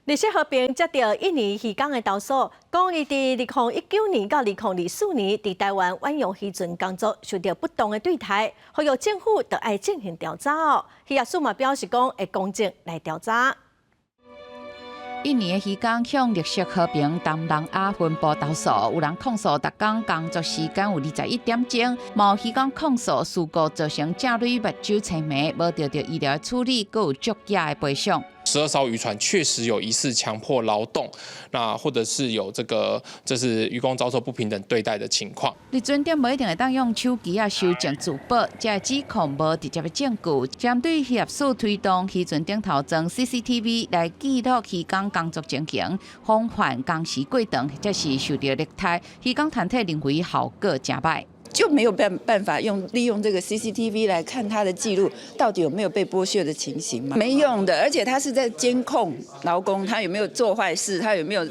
綠色和平接著印尼漁工的投訴，講伊佇2019年到2024年佇臺灣遠洋漁船工作，受著不當的對待，呼籲政府著愛進行調查哦。漁業署嘛表示講會公正來調查。印尼的漁工向綠色和平東南亞分部投訴，有人控訴逐工工作時間有21點鐘，嘛有漁工控訴事故造成正蕊目睭青盲，無得著醫療處理，閣有足額的賠償。 12艘漁船確實有疑似強迫勞動，那或者是有這個，這是漁工遭受不平等對待的情況。佇船頂無一定會當用手機仔修正自保，這個指控無直接的證據。針對漁業署推動漁船頂頭裝 CCTV 來記錄漁工工作情形，防範工時過長或者是受著虐待，漁工團體認為效果誠䆀。就沒有辦法利用這個 CCTV 來看他的記錄，到底有沒有被剝削的情形嗎？沒用的，而且他是在監控勞工，他有沒有做壞事，他有沒有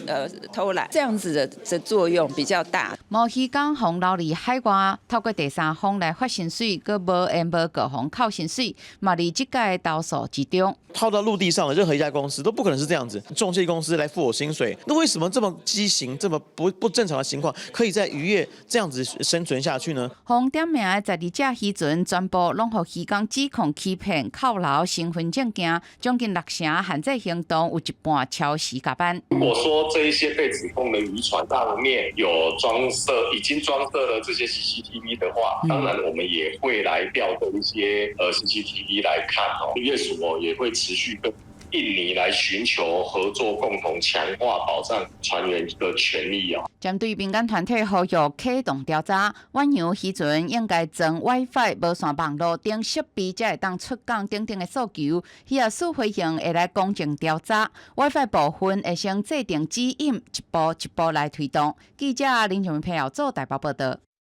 偷懶，這樣子的作用比較大。某漁工予留佇海外，透過第三方來發薪水，閣無緣無故予扣薪水，嘛佇這屆投訴之中。套到陸地上的任何一家公司都不可能是這樣子，中介公司來付我薪水，那為什麼這麼畸形、這麼不正常的情況，可以在漁業這樣子生存下去呢？予點名的12隻漁船全部攏予漁工指控欺騙、扣留身份證件，將近六成限制行動有一半超時加班。如果說這一些被指控的漁船上面有裝設，已經裝設了這些 CCTV 的話，當然我們也會來調這一些CCTV 來看哦。漁業署哦也會持續跟印尼來尋求合作，共同強化保障船員的權利啊。針對民間團體呼籲啟動調查，遠洋漁船應該裝 WiFi、無線網路等設備，才會當出港等等的訴求。漁業署回應會來公正調查，WiFi 部分會先制定指引，一步一步來推動。記者林長平朋友做台北報導。